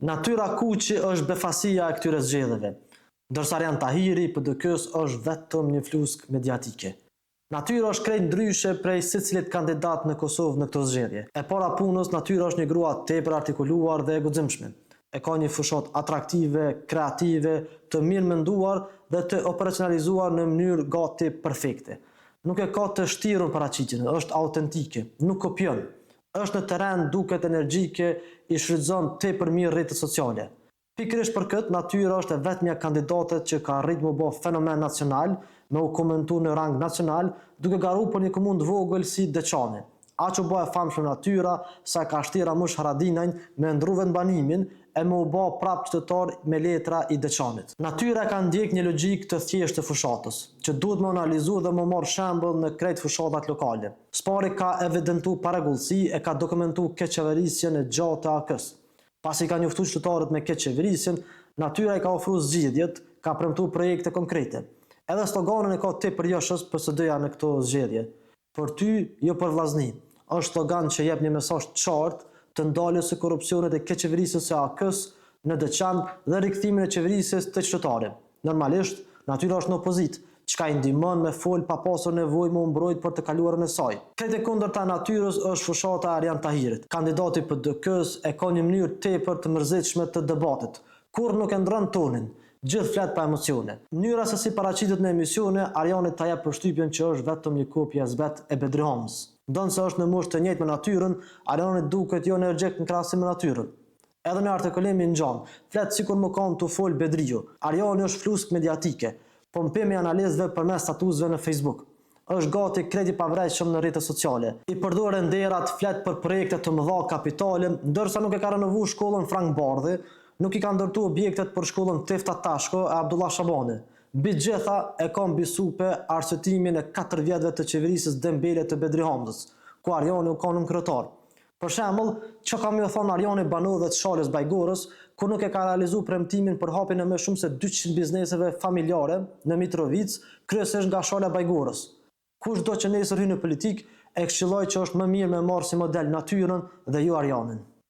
Natyra Kuçi është befasia e këtyre zgjedhjeve, ndërsa Arian Tahiri i PDK-së është vetëm një flluskë mediatike. Natyra është krejt ndryshe prej secilit kandidat në Kosovë në këto zgjedhje. E para punës, Natyra është një grua tepër e artikuluar dhe e guximshme. E ka një fushatë atraktive, kreative, të mirëmenduar dhe të operacionalizuar në mënyrë gati perfekte. Nuk e ka të shtirun paraqitjen, është autentike, nuk kopjon. Është në terren, duket energjike, i shfrytëzon tepër mirë rrjetet sociale. Pikërisht për këtë, Natyra është e vetmja kandidate që ka arrit m'u bo fenomen nacional, me u komentu në rang nacional, duke garu për një komunë të vogël si Deçani. Aq u bo e famshme Natyra, sa e ka shti Ramush Haradinajn me ndrru vendbanimin e me u bo prapë qytetar me letra i Deçanit. Natyra e ka ndjek një logjikë të thjeshtë të fushatës, që duhet me u analizu dhe me u marrë shembull në krejt fushatat lokale. S'pari ka evidentu parregullsi e ka dokumentu keqqeverisjen e gjatë të AAK-së. Pasi i ka njoftu qytetarët me keqqeverisjen, Natyra i ka ofru zgjidhjet, ka premtu projekte konkrete. Edhe sloganin e ka tepër joshës PSD-ja në këto zgjedhje. Për ty, jo për Vllazni. Është slogan që jep një mesazh të qartë të ndaljes së korrupsionit e keqqeverisjes së AAK-së në Deçan dhe rikthimin e qeverisjes te qytetari. Normalisht, Natyra është në opozitë, çka i ndihmon me fol pa pasur nevojë me u mbrojt për të kaluarën e saj. Krejt e kundërta e Natyrës është fushata e Arian Tahirit. Kandidati i PDK-së e ka një mënyrë tepër të mërzitshme të debatit. Kurrë nuk e ndrron tonin. Gjithë flet pa emocione. Mënyra se si paraqitet në emisione, Ariani ta jep përshtypjen që është vetëm një kopje e zbehtë e Bedri Hamzës. Ndonëse është në moshë të njëjtë me Natyrën, Ariani duket jo energjik në krahasim me Natyrën. Edhe në artikulim i ngjan. Flet sikur me kanë tu fol Bedriu. Arjani është flluskë mediatike. Pompim i analistëve përmes statusve në Facebook. Është gati krejt i pavërejtshëm në rrjetet sociale. I përdor renderat, flet për projekte të mëdha kapitale, ndërsa nuk e ka renovu shkollën Frang Bardhi, nuk i ka ndërtu objektet për shkollën Tefta Tashko e Abdullah Shabani. Mbi të gjitha, e ka mbi supe arsyetimin e katër vjetëve të qeverisjes dembele të Bedri Hamzës, ku Arjani u kanë nënkryetar. Për shembull, çka ka me ju thonë Arjani banorëve të Shalës Bajgorës, kur nuk e ka realizu premtimin për hapjen e më shumë se 200 bizneseve familjare në Mitrovicë, kryesisht nga Shala e Bajgorës. Kushdo që nesër hyn në politikë, e këshilloj që është më mirë me marrë si model natyrën dhe jo Arjanin.